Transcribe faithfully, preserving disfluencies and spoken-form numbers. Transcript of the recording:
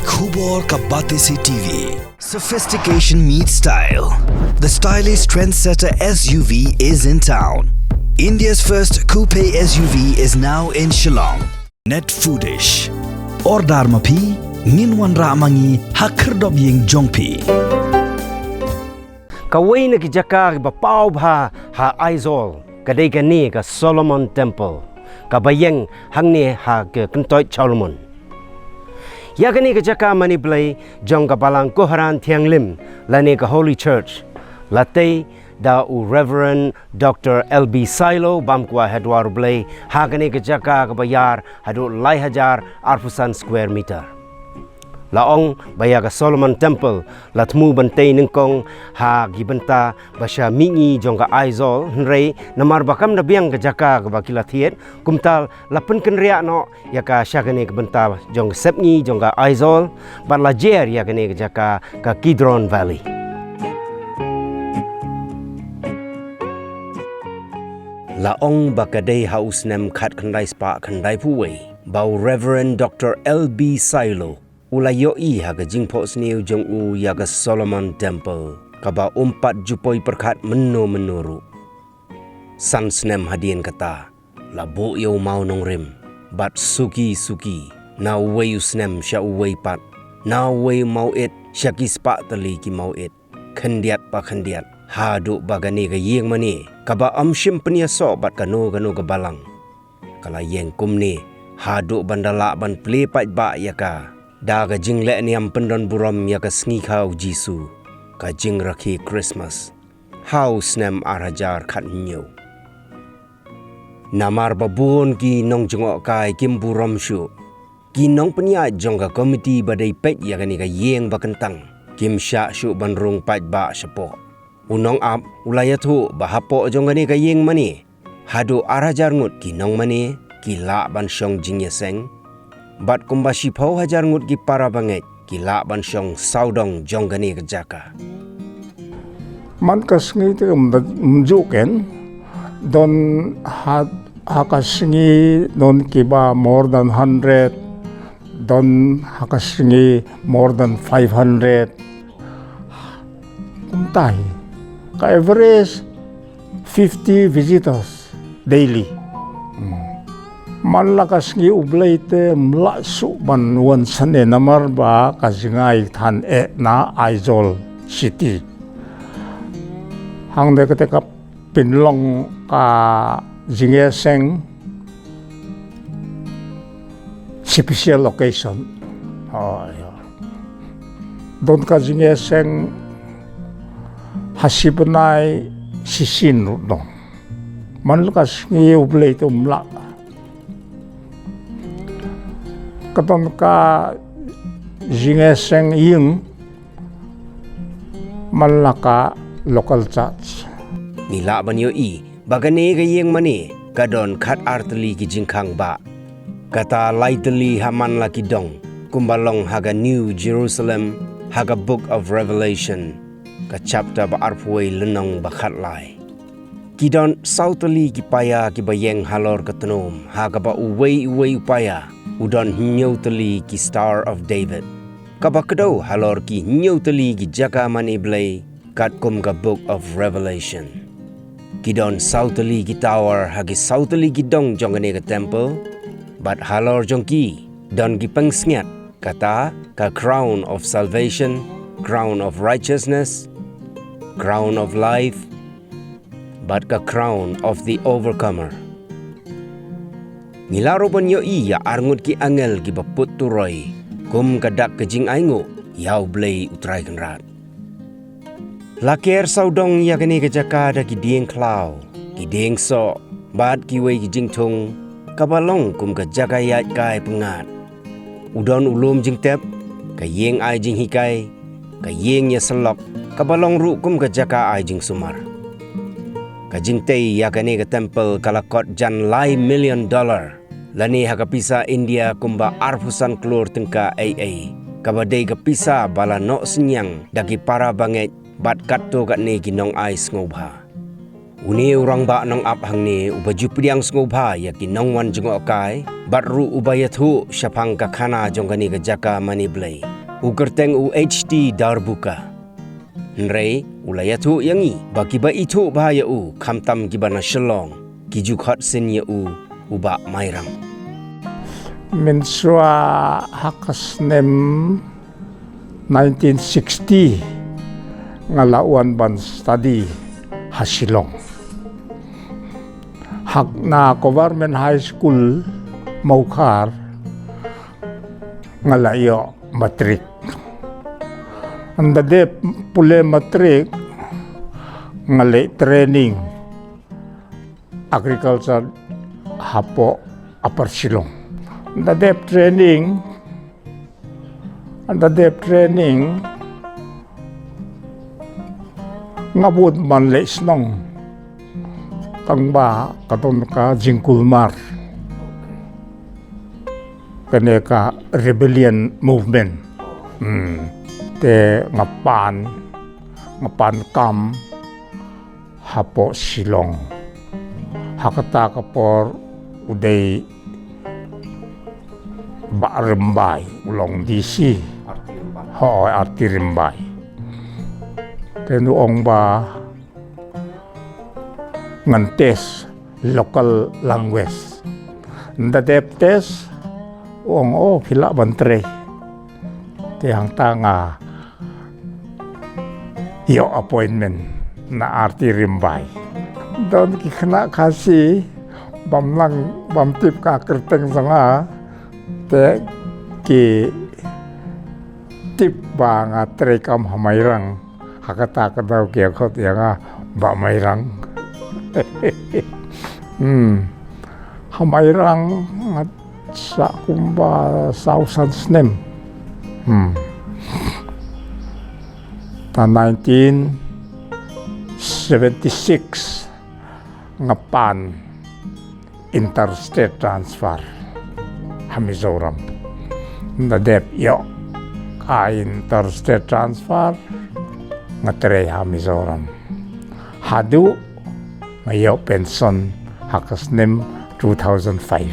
Khubor ka Batesi T V. Sophistication meets style. The stylish trendsetter S U V is in town. India's first coupe S U V is now in Shillong. Net Foodish. Order ma phi, ngin wanrah ma ngi ha khyrdop ïing jong phi. Kawei na ki jaka ba paw bha ha Aizawl, ka dei kane ka Solomon Temple, kaba ïeng hangne ha ka kyntoit Solomon. Ïa kane ka jaka mane blei jong ka Balang Kohran Thianglim lane ka Holy Church, la tei da u Reverend Doctor L B Silo, bam kwai ha dwar U Blei, ha kane ka jaka kaba ïar haduh lai hajar arphew san square meter. La ong ba ïa ka Solomon Temple la thmu ban tei nyngkong ha ki bynta ba sha mihngi jong ka Aizawl, hynrei namar ba kam da biang ka jaka kaba ki la thied, kumta la pynkynriah noh ïa ka sha kane ka bynta jong ka sepngi jong ka Aizawl, bad la jer ïa kane ka jaka ka Kidron Valley. La ong ba ka dei ha u snem khatkhyndai spah khyndaiphew wei ba u Reverend Doctor L B Silo u la ïohi ha ka jingphohsniew jong u ïa ka Solomon Temple, kaba um pat ju poi pyrkhat mynno mynno ruh. San snem hadien kata, la buh ïa u mawnongrim bad suki suki, na uwei u snem sha uwei pat, na uwei u mawit sha ki spah tylli ki mawit, khyndiat pa khyndiat, haduh ba kane ka ïing mane kaba ym shym pynïasoh bad kano kano ka balang, ka la ïeng kumne haduh ban da lah ban plie paidbah ïa ka da ka jingleh niam pyndon burom ïa ka sngi kha u Jisu, ka jingrakhe Christmas ha u snem ar hajar khathynñiew. Namar ba bun ki nongjngohkai kim burom shuh, ki nongpynïaid jong ka komiti ba dei peit ïa kane ka ïing ba kyntang kim shah shuh ban rung paidbah shapoh. U nongap u la ïathuh ba hapoh jong kane ka ïing mane haduh ar hajar ngut ki nongmane ki lah ban shong jingïaseng, bad kumba shiphew hajar ngut ki para bangeit ki lah ban shong sawdong jong kane ka jaka. Man ka sngi te ym da-, ym ju ken, don ha, ha ka sngi don kiba more than hundred, don ha ka sngi more than five hundred. Kumta hi. Ka average fifty visitors daily. Hmm. Man la ka sngi U Blei te ym lah shuh ban wan shane namar ba ka jingai than eh na Aizawl City. Hangne kata ka pynlong ka jingïaseng special occasion. Oh, ïa. Don ka jingïaseng ha shi bnai shisien ruh don. Man la ka sngi U Blei te ym lah. Ka don ka jingïaseng ïing man la ka local church. Ngi lah ban ïohi ba kane ka ïing mane ka don khatar tylli ki jingkhang bah. Kata lai tylli ha man la ki dong, kumba long ha ka New Jerusalem, ha ka Book of Revelation, ka chapter ba arphew wei, lynnong ba khatlai. Ki don saw tylli ki paia kiba ïeng halor ka tnum, ha kaba uwei uwei u paia u don hynñiew tylli ki Star of David, kaba kdew halor ki hynñiew tylli ki jaka mane blei, katkum ka Book of Revelation. Ki don saw tylli ki tower ha ki saw tylli ki dong jong kane ka temple, bad halor jong ki don ki pengsngiat, kata ka Crown of Salvation, Crown of Righteousness, Crown of Life, bad ka Crown of the Overcomer. Ngi la ruh ban ïohi ïa arngut ki angel kiba put turoi kum ka dak ka jingainguh ïa U Blei U Trai Kynrad. La ker sawdong ïa kane ka jaka da ki dieng khlaw, ki dieng soh, bad kiwei ki jingthung, kaba long kum ka jaka ïaid kai pyngngad. U don u lum jingtep, ka ïing ai jinghikai, ka ïing ïasyllok, kaba long ruh kum ka jaka ai jingsumar. Ka jingtei ïa kane ka temple ka la kot jan lai million dollar, lane ha ka pisa India kumba arphew san klur tyngka ei ei, kaba dei ka pisa ba la noh synñiang da ki para bangeit bad katto katne ki nongai sngewbha. Une u rangbah nongap hangne uba ju pdiang sngewbha ïa ki nongwan jngohkai, bad ruh uba ïathuh shaphang ka khana jong kane ka jaka mane Blei, u kyrteng u H T Darbuka. Hynrei u la ïathuh ïa ngi ba kiba ithuh bha ïa u, khamtam kiba na Shillong, ki ju khot sien ïa u u Bah Mairang. Mynshuwa ha ka snem nineteen sixty nga la wan ban study ha Shillong. Ha ka Government High School Mawkhar nga la ïoh matric. Ynda dep pule matric nga leit training agriculture hapoh Upper Shillong. Ynda dep training, ynda dep training nga bud ban leit shnong, tangba ka don ka jingkulmar kane ka rebellion movement. Hmm. Te nga pan, nga pan kam hapoh Shillong. Ha kata ka por u dei Bah Rymbai u long D C. Hooid, Arti Rymbai. Te u ong ba ngan test local language. Ynda dep test, u ong, oh, phi lah ban trei. Te hangta nga ïoh appointment na Arti Rymbai. Don ki khynnah Khasi bym nang, bym tip ka kyrteng jong nga, te ki tip ba nga trei kam ha Mairang. Ha kata ka daw ki ïa khot ïa nga Bah Mairang. Hmm. Ha Mairang nga sah kumba saw san snem. Hmm. Ta nineteen seventy-six nga pan interstate transfer ha Mizoram. Ynda dep ïoh ka interstate transfer nga trei ha Mizoram haduh nga ïoh pension ha ka snem two thousand five.